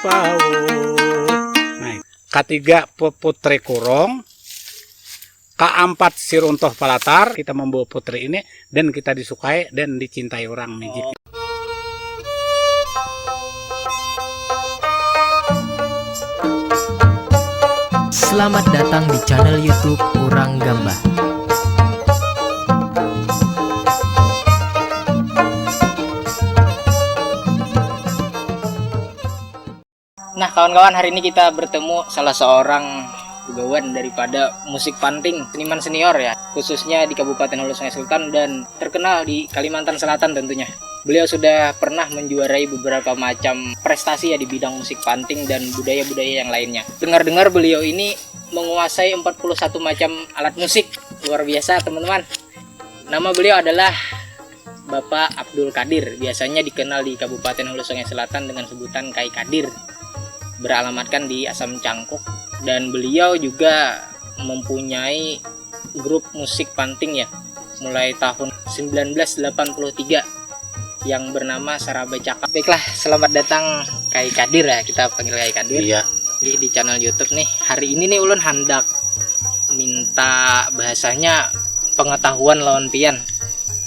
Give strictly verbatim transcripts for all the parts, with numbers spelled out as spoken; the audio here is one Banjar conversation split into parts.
Nah, katiga Putri Kurung, keempat si Runtuh Palatar, kita membawa putri ini dan kita disukai dan dicintai orang mijik. Selamat datang di channel YouTube Urang Gambah. Nah, kawan-kawan, hari ini kita bertemu salah seorang pegawai daripada musik panting, seniman senior ya, khususnya di Kabupaten Hulu Sungai Selatan dan terkenal di Kalimantan Selatan tentunya. Beliau sudah pernah menjuarai beberapa macam prestasi ya di bidang musik panting dan budaya-budaya yang lainnya. Dengar-dengar beliau ini menguasai empat puluh satu macam alat musik. Luar biasa, teman-teman. Nama beliau adalah Bapak Abdul Kadir, biasanya dikenal di Kabupaten Hulu Sungai Selatan dengan sebutan Kai Kadir. Beralamatkan di Asam Cangkuk dan beliau juga mempunyai grup musik panting ya, mulai tahun sembilan belas delapan puluh tiga yang bernama Saraba Cakap. Baiklah, selamat datang Kai Kadir ya, kita panggil Kai Kadir. Iya. Di, di channel YouTube nih. Hari ini nih ulun handak minta bahasanya pengetahuan lawan pian.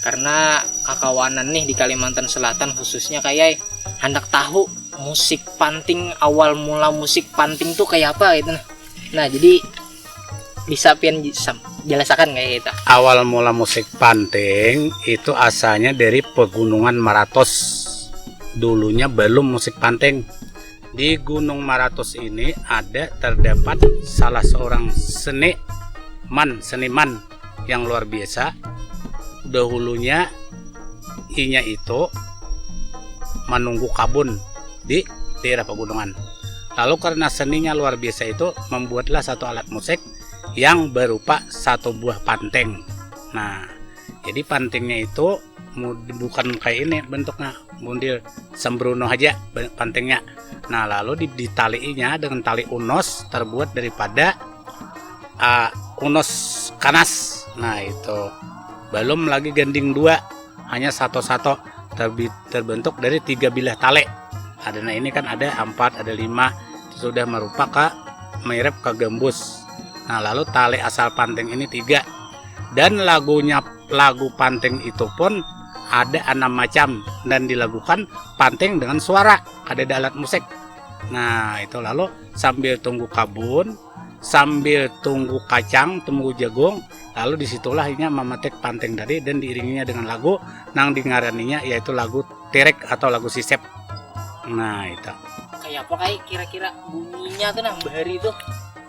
Karena kakawanan nih di Kalimantan Selatan khususnya, kayak handak tahu musik panting, awal mula musik panting tuh kayak apa gitu nah. Nah, jadi bisa pian ji- sam- jelasakan kayak gitu. Awal mula musik panting itu asalnya dari Pegunungan Maratus. Dulunya belum musik panting. Di Gunung Maratus ini ada terdapat salah seorang seniman, seniman yang luar biasa. Dahulunya inya itu menunggu kabun di daerah pegunungan. Lalu karena seninya luar biasa itu, membuatlah satu alat musik yang berupa satu buah panting. Nah, jadi pantingnya itu mud- bukan kayak ini bentuknya, bundil sembrono aja ben- pantingnya. Nah, lalu di- ditaliinya dengan tali unos terbuat daripada ah, unos kanas. Nah, itu belum lagi ganding dua, hanya satu-satu terbi- terbentuk dari tiga bilah tali. Ada, nah, ini kan ada empat, ada lima, sudah merupakan mirip ke gembus. Nah, lalu tali asal panting ini tiga. Dan lagunya, lagu panting itu pun ada enam macam dan dilagukan panting dengan suara, kada ada alat musik. Nah, itu lalu sambil tunggu kabun, sambil tunggu kacang, tunggu jagung, lalu disitulah inya memetik panting tadi dan diiringinya dengan lagu nang dingaraninya, yaitu lagu tirik atau lagu sisip. Nah, itu. Kayak apa kayak kira-kira bunyinya tuh nah bahari tuh?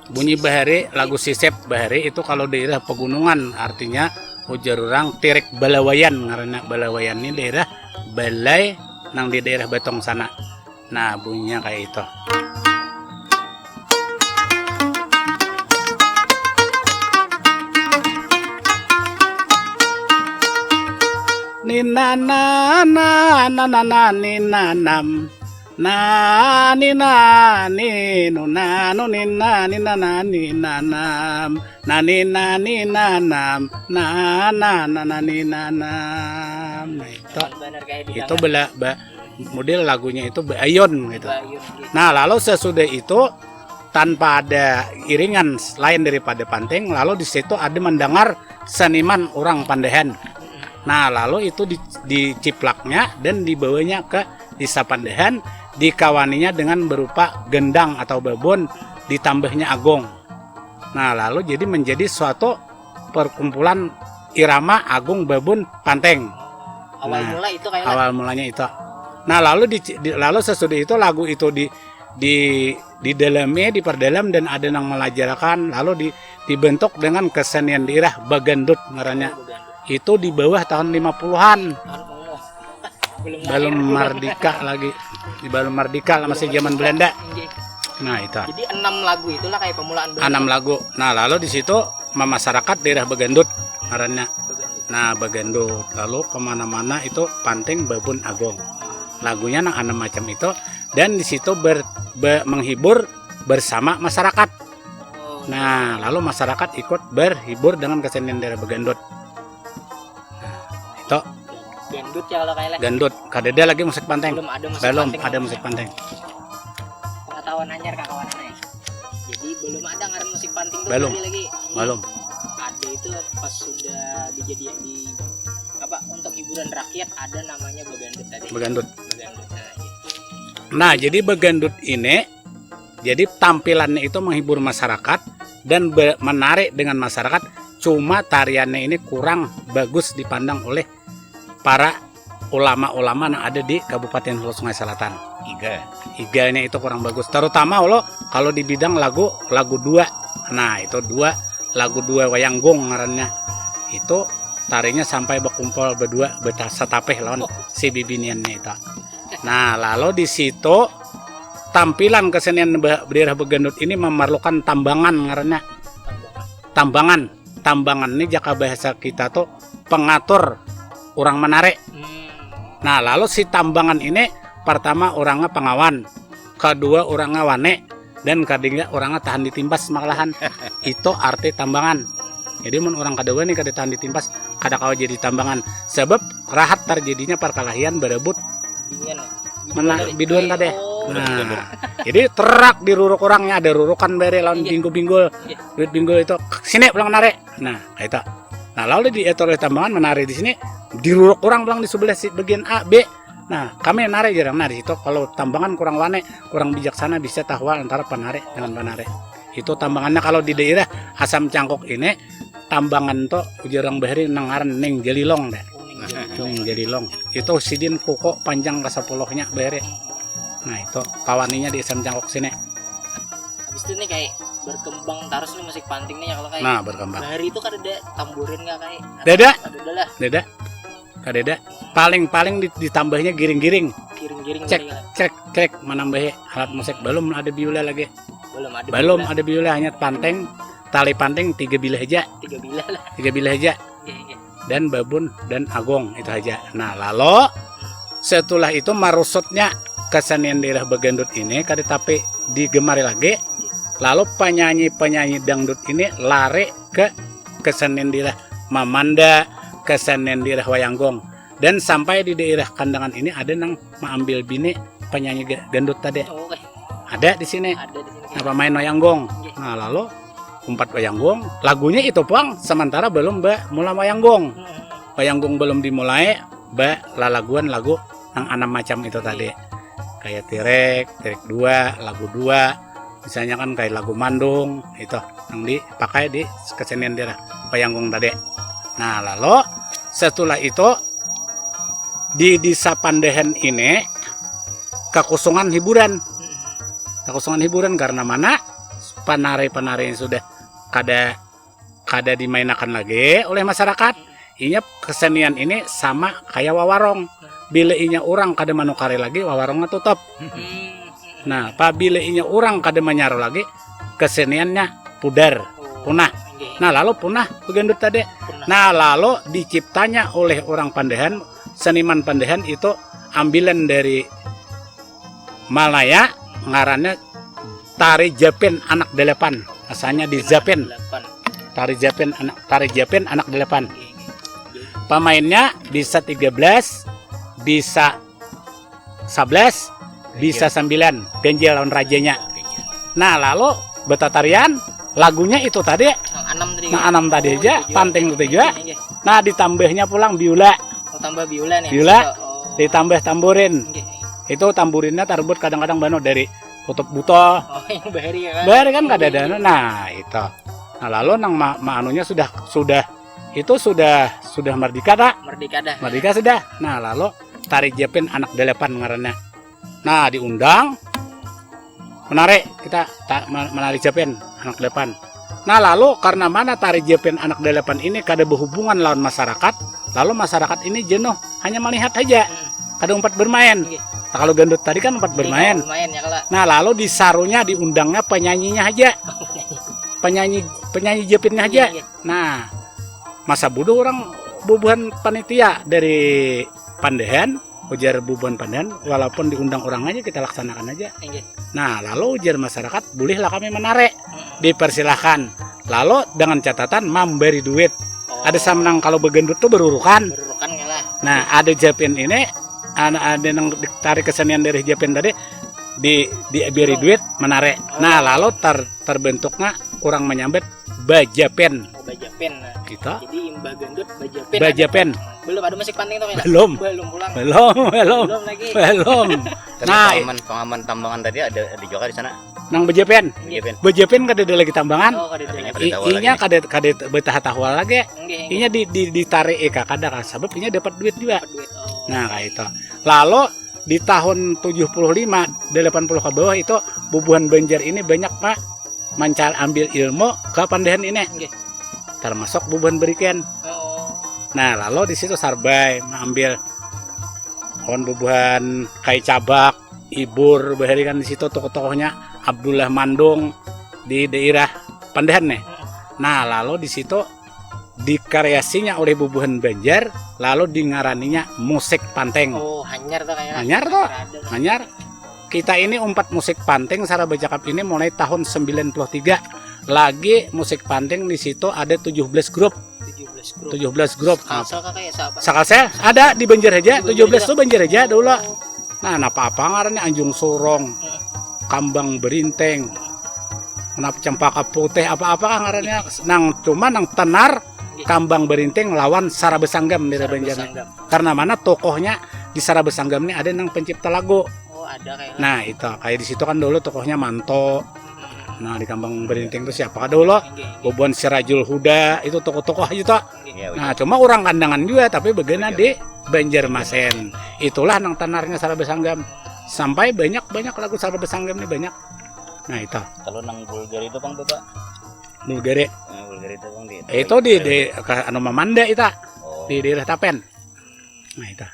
Bunyi bahari, lagu sisip bahari itu kalau daerah pegunungan, artinya ujar orang tirik balawayan, karena balawayan ini daerah balai nang di daerah Batong sana. Nah, bunyinya kayak itu. Nina na na na na na nina nam. Nani nani nu nanu nina nina nani nanam. Nani nani nanam. Na na na nani nanam. Nah, itu Benar kayak di itu bela ba, model lagunya itu beayun gitu. Bayun gitu. Nah, lalu sesudah itu tanpa ada iringan lain daripada panting, lalu di situ ada mendengar seniman orang Pandahan. Nah, lalu itu di- diciplaknya dan dibawanya ke desa Pandahan, dikawaninya dengan berupa gendang atau babon, ditambahnya agung. Nah, lalu jadi menjadi suatu perkumpulan irama agung babon panting. Awal Nah, mula itu kayak awal mulanya itu. Nah, lalu di, di- lalu sesudah itu lagu itu di di didalami, diperdalam dan ada yang melajarakan, lalu di, dibentuk dengan kesenian daerah bagandut ngarannya. Itu di bawah tahun lima puluhan. Tahun oh, belum Belum lahir. merdeka lagi. Di belum merdeka lah, masih zaman Belanda. Nggih. Nah, itu. Jadi enam lagu itulah kayak permulaan dulu. Enam lagu. Nah, lalu di situ masyarakat daerah bagandut ngarannya. Nah, bagandut lalu kemana-mana itu panting babun agung. Lagunya nang enam macam itu dan di situ ber, be- menghibur bersama masyarakat. Oh, Nah, lalu masyarakat ikut berhibur dengan kesenian daerah bagandut. Nah, itu gandut ya kalau kayak lah. Gandut, kadada lagi musik panting. Belum ada musik Belum panting. Ada musik panting. Kawan anyar kakawanan ai. Jadi belum ada ngaran musik panting tuh Belum. Bali lagi. Belum. Ada itu pas sudah dijadi di apa untuk hiburan rakyat ada namanya bagandut tadi. Bagandut. Bagandut. Nah, iya. Nah, jadi bagandut ini jadi tampilannya itu menghibur masyarakat dan be- menarik dengan masyarakat. Cuma tariannya ini kurang bagus dipandang oleh para ulama-ulama yang ada di Kabupaten Hulu Sungai Selatan. Iga. Iganya itu kurang bagus, terutama lo kalau di bidang lagu lagu dua. Nah, itu dua lagu dua wayang gong ngarannya. Itu tarinya sampai berkumpul berdua beta- setapeh lawan si bibiniannya itu. Nah, lalu di situ tampilan kesenian be- daerah Bagandut ini memerlukan tambangan ngarannya. Tambangan. Tambangan ini jaka bahasa kita tuh pengatur orang menarik. Hmm. Nah, lalu si tambangan ini pertama orangnya pengawan, kedua orangnya wane, dan ketiga orangnya tahan ditimbas malahan. Itu arti tambangan. Jadi mun orang kedua nih kada tahan ditimbas, kada kawa jadi tambangan. Sebab rahat terjadinya perkelahian berebut Binian. mena biduan tadi. Oh. Nah, jadi terak di ruruk orangnya ada rurukan bere lawan Iya. Binggul-Binggul. Iya. Duit Binggul itu sini pulang nare. Nah, kayak itu. Nah, lalu diatur oleh tambangan menari di sini di ruruk orang pulang di sebelah si bagian A B. Nah, kami nari jarang. Nah, di situ kalau tambangan kurang wane, kurang bijaksana bisa tahwa antara penari dengan penari. Itu tambangannya kalau di daerah Asam Cangkok ini tambangan tuh ujar orang bahari nang ngaran Ning Jalilong deh. Ning Jalilong. Itu sidin kuko panjang ke sepuluhnya bahari. Nah, itu kawaninya di Asam Cangkok sini. Habis itu nih kayak berkembang terus nih musik panting nih ya kalau kayak Nah, berkembang. Bahari itu kan ada tamburin nggak kayak Dada, ada lah dada. Kadada. Paling-paling di- ditambahnya giring-giring. Giring-giring Cek, gini lah. cek, cek menambahi alat musik. Belum ada biola lagi. Belum ada. Belum Biola. Ada biola, hanya panting, tali panting tiga bilah aja. Tiga bilah lah. Tiga bilah aja. Iya, iya. Dan babun dan agong itu aja. Nah, lalu setelah itu marusutnya kesenian daerah Bagandut ini kada tapi digemari lagi. Lalu penyanyi-penyanyi dangdut ini lari ke kesenian daerah Mamanda, kesenian daerah Wayanggong. Dan sampai di daerah Kandangan ini ada nang mengambil bini penyanyi ga- gandut tadi. Oh, oke. Ada di sini. Ada di sini. Nah, pemain Wayanggong. Nah, lalu umpat Wayanggong, lagunya itu puang sementara belum ba mula Wayanggong. Hmm. Wayanggong belum dimulai, ba lalaguan lagu nang enam macam itu tadi. Kayak tirek, tirek dua, lagu dua. Misalnya kan kayak lagu mandung itu yang dipakai di kesenian daerah Wayanggong tadi. Nah, lalu setelah itu di Desa Pandahan ini kekusungan hiburan. Kekusungan hiburan karena mana? Penari-penari yang sudah kada kada dimainakan lagi oleh masyarakat. Inya kesenian ini sama kayak wawarong. Bila inya orang kada manukari lagi, wawarongnya tutup. Hmm. Nah, apabila inya orang kada manyaru lagi, keseniannya pudar, punah. Oke. Nah, lalu punah begandut tadi. Punah. Nah, lalu diciptanya oleh orang Pandahan, seniman Pandahan itu ambilan dari Malaya, ngarannya Tari Japin Anak Delapan. Asalnya di Japin. Delapan. Tari Japin anak Tari Japin Anak Delapan. Oke, oke. Pemainnya bisa tiga belas, bisa sebelas, bisa sembilan, ganjil lawan rajanya. Nah, lalu betatarian lagunya itu tadi, Nah, enam tadi. Nah, enam tadi aja, Tujuh. Panting itu juga. Iya, iya. Nah, ditambahnya pulang biola. Oh, tambah biola nih. Biola. Oh. Ditambah tamburin. Oke. Itu tamburinnya tarbut kadang-kadang bano dari tutup buto. Oh, yang bahari ya kan. Bahari kan kada ada. Nah, itu. Nah, lalu nang ma, ma anunya sudah sudah itu sudah sudah merdeka tak? Merdeka dah. Merdeka sudah. Nah, lalu Tari Japin Anak Delapan ngarannya. Nah, diundang menarik kita ta, menari Japin Anak Delapan. Nah, lalu karena mana Tari Japin Anak Delapan ini kada berhubungan lawan masyarakat, lalu masyarakat ini jenuh hanya melihat saja, kada umpat bermain. Nah, kalau gandut tadi kan umpat bermain. Bermain ya kalau. Nah, lalu disarunya diundangnya penyanyinya aja. Penyanyi penyanyi Japinnya aja. Iya, iya. Nah, masa bodoh orang bubuhan panitia dari Pandahan, ujar bubuhan Pandahan, walaupun diundang orang aja kita laksanakan aja. Inggih. Nah, lalu ujar masyarakat, bolehlah kami menarik, dipersilahkan. Lalu dengan catatan memberi duit. Oh. Ada sama nang kalau begandut tuh berurukan. Berurukan ya lah. Nah, ada Japin ini, ada, ada yang ditarik kesenian dari Japin tadi, di di beri duit menarik. Nah, lalu ter, terbentuknya orang menyambat bajapen. Oh, bajapen. Nah. Kita. Jadi imba gendut bajapen. Bajapen. Belum ada musik panting tuh. Belum. Belum pulang. Belum, belum. Belum lagi. Belum. Belum. Tapi nah, pengaman, pengaman tambangan tadi ada di Jakarta di sana. Nang bejepen. Bejepen. Bejepen kada ada lagi tambangan. Oh, kada ada. Inya kada kada betah tahu lagi. Inya di di ditarik ika kada kah sebab inya dapat duit juga. Dapat duit. Oh. Nah, kayak itu. Lalu di tahun tujuh puluh lima, delapan puluh ke bawah itu bubuhan Banjar ini banyak Pak mancal ambil ilmu ke Pandahan ini. Nggih. Termasuk bubuhan Beriken. Oh. Nah, lalu di situ Sarbai mengambil kawan bubuhan Kai Cabak, Ibur, bahari kan di situ tokoh-tokohnya Abdullah Mandung di daerah Pandahan nih. Nah, lalu di situ dikreasinya oleh bubuhan Banjar, lalu dingaraninya musik panting. Oh, hanyar tuh kayaknya. Hanyar tuh. Hanyar. Kita ini umpat musik panting Saraba Cakap ini mulai tahun sembilan puluh tiga. Lagi musik panting di situ ada tujuh belas grup. Tujuh belas grup. Tujuh belas grup. Sakalsel kayak siapa? Sakalsel ada di Banjar aja. Tujuh belas tuh Banjar aja dulu. Nah, napa apa ngarannya Anjung Surong, Kambang Berinteng, kenapa Cempaka Putih, apa-apa kah ngarannya. Nang cuma nang tenar Kambang Berinteng lawan Saraba Sanggam di Banjar. Karena mana tokohnya di Saraba Sanggam ini ada nang pencipta lagu. Oh, ada kayak. Nah, itu kayak di situ kan dulu tokohnya Manto. Nah, di Kambang Berinteng itu siapa dulu? Bobuan Sirajul Huda itu tokoh-tokoh aja tuh. Nah, cuma orang Kandangan juga tapi begena di Banjarmasin. Itulah nang tenarnya Saraba Sanggam. Sampai banyak-banyak lagu Saraba Sanggam ini banyak. Nah, itu. Kalau nang vulgar itu, Bang, Bapak? Vulgare. Nah, vulgar itu, Bang, di. Itu di, di ke anu Mamanda itu. Oh. Di daerah Tapen. Nah, itu.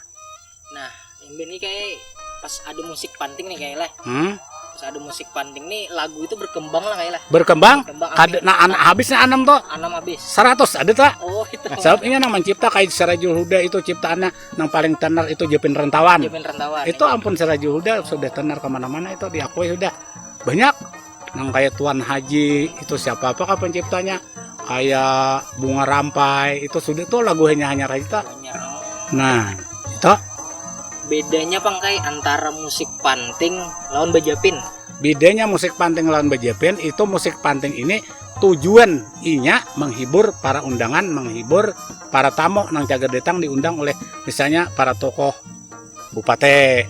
Nah, ini kayak pas ada musik panting nih kayak lah. Hmm? Pas ada musik panting nih lagu itu berkembang lah kayak lah. Berkembang? Berkembang. Kada, nah, an, habisnya enam tuh. Enam habis. Seratus ada tak? Oh, itu. Nah, sebab ini nang mencipta kayak Sirajul Huda itu ciptaannya nang paling tenar itu Jepin Rentawan. Jepin Rentawan. Itu ya. Ampun Sirajul Huda sudah tenar kemana-mana itu diakui sudah. Banyak nang kayak Tuan Haji itu siapa apa kah penciptanya kayak Bunga Rampai itu sudah tuh lagu hanya hanya aja. Nah, itu bedanya pangkai antara musik panting lawan bejapin. Bedanya musik panting lawan bejapin itu musik panting ini tujuan inya menghibur para undangan, menghibur para tamu nang cagar datang diundang oleh misalnya para tokoh bupati,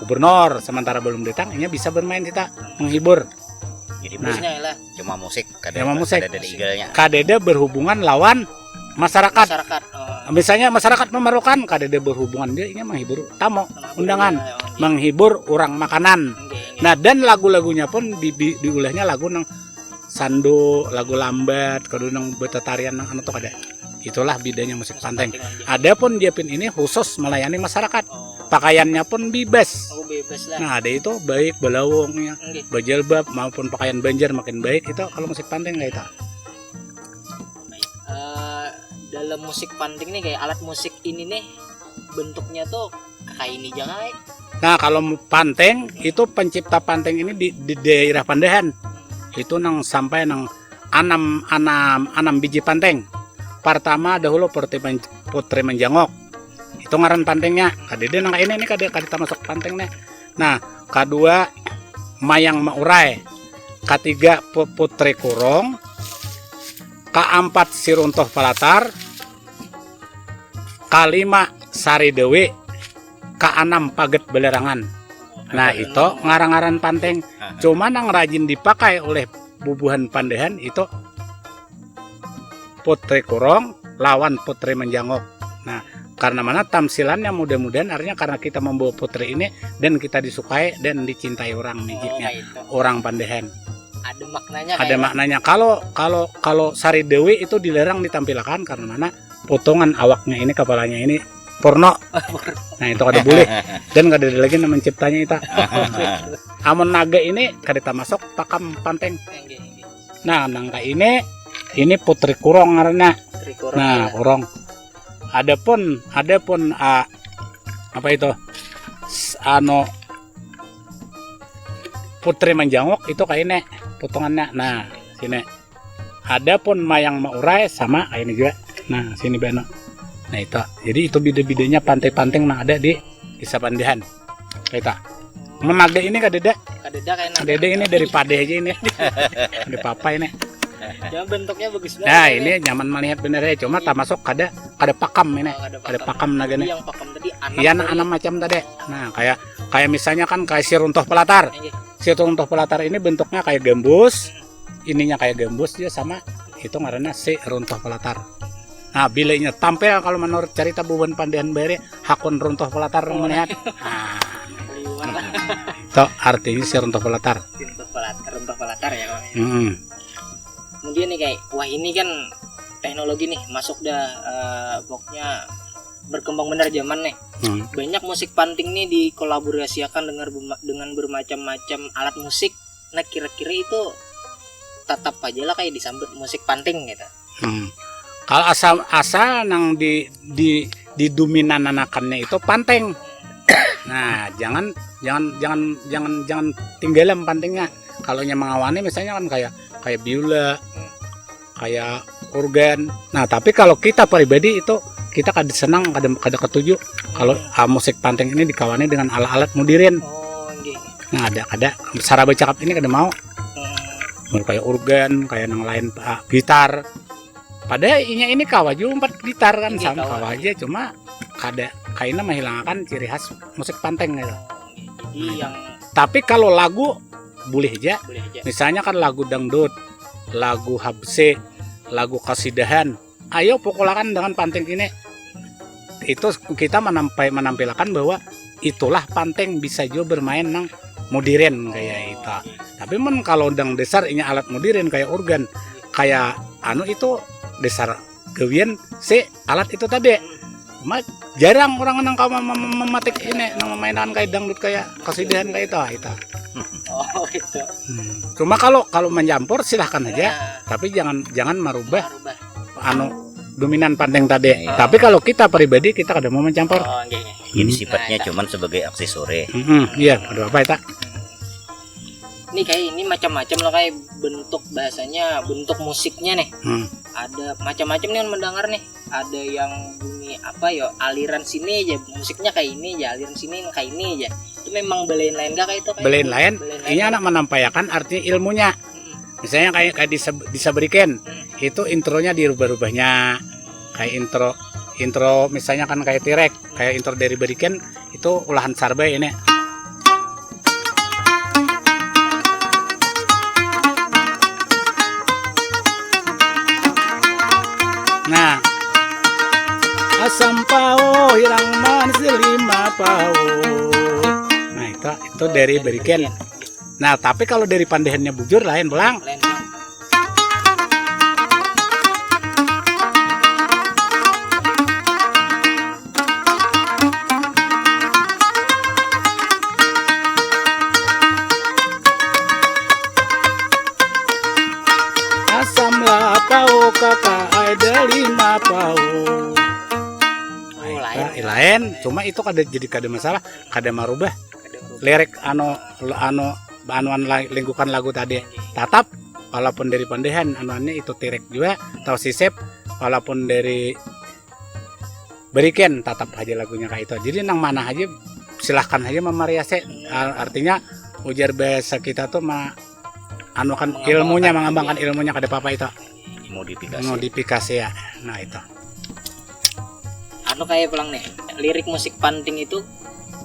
gubernur, sementara belum datang inya bisa bermain kita menghibur. Jadi nah, musik cuma musik, kada cuma musik. Kada ada legalnya. Kada ada berhubungan lawan masyarakat. Masyarakat. Oh. Misalnya masyarakat memerlukan, kada ada berhubungan dia ini menghibur tamu, undangan, ya, menghibur orang makanan. Okay, okay. Nah, dan lagu-lagunya pun di, di, diulahnya lagu nang sandu, lagu lambat, kada nang betetarian nang anu tuh kada. Itulah bedanya musik panting. Adapun Jepin ini khusus melayani masyarakat. Oh. Pakaiannya pun bebas. Oh, bebas lah. Nah, ada itu baik belawungnya, okay, bajalbab maupun pakaian Banjar makin baik itu kalau musik panting kayak itu. Uh, dalam musik panting nih kayak alat musik ini nih bentuknya tuh kayak ini jangan. Nah, kalau panting itu pencipta panting ini di, di daerah Pandahan. Itu nang sampai nang anam anam anam biji panting. Pertama dahulu putri, putri menjangok. Itu ngaran pantingnya. Kadede nang ini ini kada kada termasuk panting nih. Nah, kedua mayang maurai. Ketiga putri kurung. Keempat siruntuh pelatar. Kelima sari dewi. Keenam paget belerangan. Nah, itu ngarang-ngaran panting. Cuma nang rajin dipakai oleh bubuhan Pandahan itu Putri Kurung lawan Putri Menjangok. Nah, karena mana tamsilannya mudah-mudahan artinya karena kita membawa putri ini dan kita disukai dan dicintai orang mijiknya, oh, orang Pandahan. Ada maknanya. Ada maknanya. Kalau kalau kalau Sari Dewi itu dilarang ditampilkan karena mana potongan awaknya ini kepalanya ini porno. Nah, itu kada boleh. Dan kada ada lagi nama ciptanya itu. Amun naga ini kada termasuk pakam panting. Nah, nangka ini ini putri kurong karena. Nah, kurong. Adapun adapun uh, apa itu? Ano putri menjanguk itu kayak ini potongannya. Nah, sini. Ada pun mayang maurai sama kayak ini juga. Nah, sini beno. Nah, itu. Jadi itu beda-bedanya pantai-pantai yang ada di Desa Pandahan. Kita. Menaga ini kada ada. Dada kayak nang ada ini dari pade aja ini. Ada papa ini. Cuma bentuknya bagus banget. Nah, ini nyaman melihat bener ya, cuma termasuk kada kada pakam ini. Oh, kada pakam naga nih. Yang pakam tadi anak. Iya, nah, anak macam tadi. Nah, kayak kayak misalnya kan kayak si runtuh pelatar. Iya. Si runtuh pelatar ini bentuknya kayak gambus, ininya kayak gambus dia sama itu ngarannya si runtuh pelatar. Nah, bilanya tampil kalau menurut cerita bubuhan pandihan bari hakun runtuh pelatar melihat. Nah, itu artinya si runtuh pelatar. Runtuh pelatar, runtuh pelatar ya kalau. Hmm. Kemudian nih kayak wah ini kan teknologi nih masuk dah uh, pokoknya berkembang bener zaman nih. Hmm. Banyak musik panting nih dikolaborasiakan dengan dengan bermacam-macam alat musik. Nah kira-kira itu tetap aja lah kayak disambut musik panting gitu. Hmm. Kalau asal asal nang di di didominan anakannya itu panteng. Nah, jangan jangan jangan jangan jangan tinggalan pantengnya. Kalau yang mengawani misalnya kan kayak kayak biola, kayak organ. Nah, tapi kalau kita pribadi itu kita kada senang, kada kada ketuju kalau uh, musik panteng ini dikawani dengan alat-alat modern. Oh, okay. Nah, ada ada saraba cakap ini kada mau. Hmm. Kayak organ, kayak yang lain uh, gitar. Padahal inya ini kawa juga empat gitar kan sama kawa aja cuma kada kaina menghilangkan ciri khas musik panteng gitu. Jadi yang tapi kalau lagu boleh aja. Boleh aja. Misalnya kan lagu dangdut, lagu habse, lagu kasidahan. Ayo pukulakan dengan panting ini. Itu kita menampai menampilakan bahwa itulah panting bisa juga bermain nang modern kayak itu. Tapi men kalau dang dasar inya alat modern kayak organ, kayak anu itu dasar gawian si alat itu tadi. Cuma jarang orang nang kawa mematik ini nang memainkan kayak dangdut kayak kasidahan kayak itu itu. Oh itu. Hmm. Cuma kalau kalau mencampur silahkan aja, ya. Tapi jangan jangan merubah anu dominan panting tadi. Ya. Tapi kalau kita pribadi kita kada mau mencampur. Oh, okay, okay. Ini sifatnya nah, cuman sebagai aksesori. Hmm, iya, ada apa itu? Ini kayak ini macam-macam lah kayak bentuk bahasanya, bentuk musiknya nih. Hmm. Ada macam-macam nih mendengar nih. Ada yang bunyi apa ya aliran sini aja musiknya kayak ini aja aliran sini kayak ini aja itu memang belain lain gak kayak itu kayak belain lain ini anak menampayakan artinya ilmunya hmm. Misalnya kayak kayak disaberikan hmm. Itu intronya dirubah-rubahnya kayak intro intro misalnya kan kayak tirek kayak intro dari berikan itu ulahan sarbai ini. Nah, asam pao hirang manis lima pao. Nah, itu itu dari berikan. Nah, tapi kalau dari pandihannya bujur lain pulang. Asam lapau kakak ada lima pau. Oh, lain. Lain, cuma itu kada jadi kada masalah, kada merubah lirik anu anu anuan lingkukan lagu tadi. Tatap walaupun dari pandihan anuannya itu tirek juga atau sisip walaupun dari berikan tatap aja lagunya kayak itu jadi nang mana aja silahkan aja memariasi artinya ujar bahasa kita tuh ma anu kan ilmunya mengembangkan ilmunya kada apa-apa itu modifikasi modifikasi ya nah itu anu kayak pulang nih lirik musik panting itu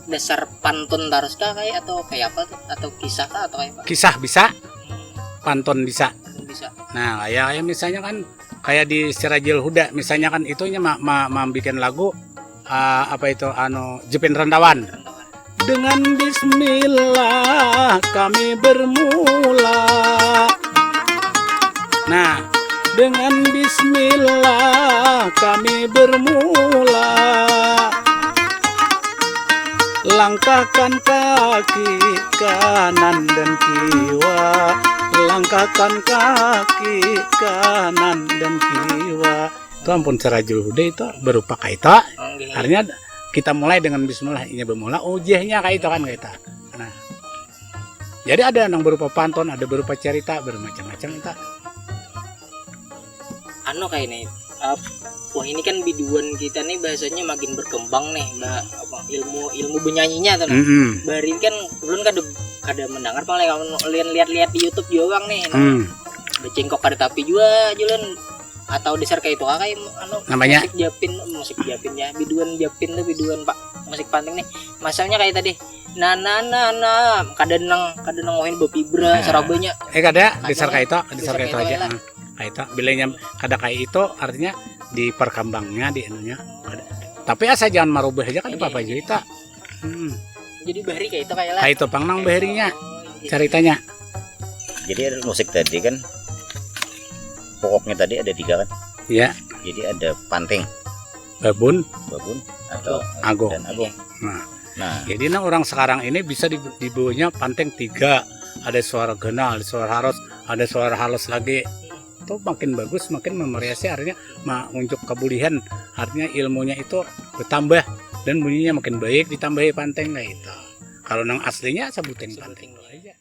dasar pantun terus kah kayak atau kayak apa tuh atau kisah kah atau kayak apa kisah bisa pantun bisa pantun bisa nah ya, ya misalnya kan kayak di Sirajil Huda misalnya kan itunya ma ma mambikin lagu uh, apa itu anu Jepin Rendawan dengan Bismillah kami bermula nah dengan Bismillah kami bermula langkahkan kaki kanan dan kiwa langkahkan kaki kanan dan kiwa itu ampun serajul huda itu berupa kaita okay. Artinya kita mulai dengan bismillah inya bermula ujihnya kaita kan kaita nah jadi ada yang berupa pantun ada berupa cerita bermacam-macam itu anu kayak ini uh, wah ini kan biduan kita nih bahasanya makin berkembang nih mbak apa ilmu ilmu benyanyinya tuh mm -hmm. Bari kan belum kada kada mendengar pang leh, kamu lihat-lihat di YouTube juga bang nih. Hmm. Becengkok kada tapi juga julen atau dasar kayak itu kakai anu namanya musik Japin, musik Japin ya, biduan Japin tuh biduan pak, musik panting nih. Masalahnya kayak tadi, nah nah nah nah, kada nang kada nang wahin bapibra nah. Sarabanya eh kada dasar kayak itu dasar kayak itu aja lah. Kayak itu bilanya kada kayak itu artinya di perkembangnya di anunya. Tapi asa jangan marubah aja kan apa aja itu. Hmm. Jadi bahari kayak itu kayak lah. Kayak itu pang nang baharinya. Oh, iya. Ceritanya. Jadi musik tadi kan pokoknya tadi ada tiga kan? Iya. Jadi ada panting, babun, babun atau agung. Dan agung. Nah. Nah. Jadi nah orang sekarang ini bisa dibawanya panting tiga. Ada suara genal, ada suara harus, ada suara halus lagi. Itu makin bagus, makin memariasi artinya ma, untuk kebulihan artinya ilmunya itu bertambah dan bunyinya makin baik ditambahi panting lah itu. Kalau nang aslinya sebutin panting aja.